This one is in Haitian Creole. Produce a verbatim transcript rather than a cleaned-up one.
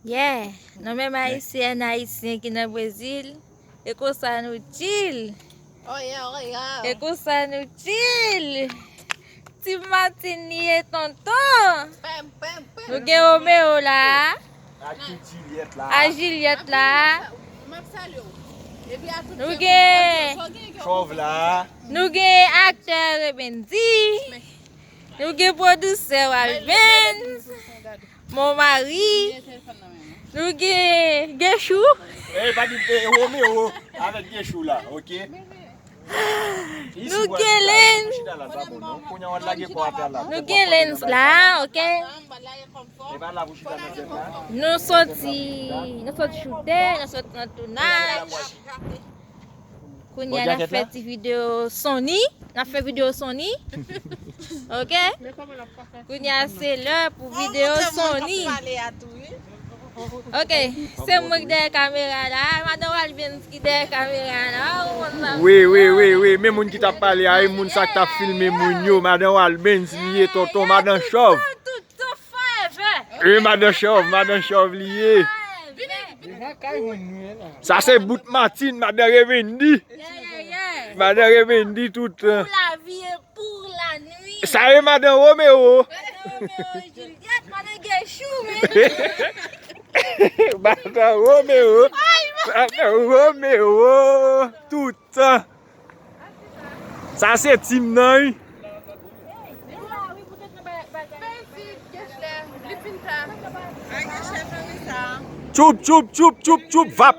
Yeah, nou menm Ayisyen, Ayisyen ki nan Brezil, e konsa nou chill. E konsa nou chill. Team Martine li ye tonton. Nou gen Romeo la. Ak Juliette la. Ak Juliette la. Nou gen Chòv la. Nou gen aktè Rebendy. Nou gen pwodisè Walbens. Mon mari. Nou gen Gechou. Eh, pa di eh, Romeo avèk Gechou la, ok? Nou gen Lens. Nou gen Lens la, ok? Nou soti, nou soti choute, nou soti nan tounaj. Kounye a n ap fè ti videyo Sony. N ap fè videyo Sony. Ok? Kounye a se lè pou videyo Sony. Ok, se mwen ki dèyè kamera la. Madan Walbens ki dèyè kamera la. Ou konn sa. Wi, wi, wi, wi. Men moun ki t ap pale a, e moun sa k t ap filme moun yo. Madan Walbens li ye, tonton, madan Chòv. Tout, tout, tout forever. E madan Chòv, madan Chòv li ye. Sa se bout Martine, madan Rebendy. Yeah, yeah, yeah. Madan Rebendy tout tan. Pou lavi e pou lanwi. Sa e madan Romeo. Madan Romeo, Juliette, madan Gechou, men. Madan Romeo. Ay, madan Romeo tout tan. Sa se team nan, wi. Tchoup, tchoup, tchoup, tchoup, tchoup, vap.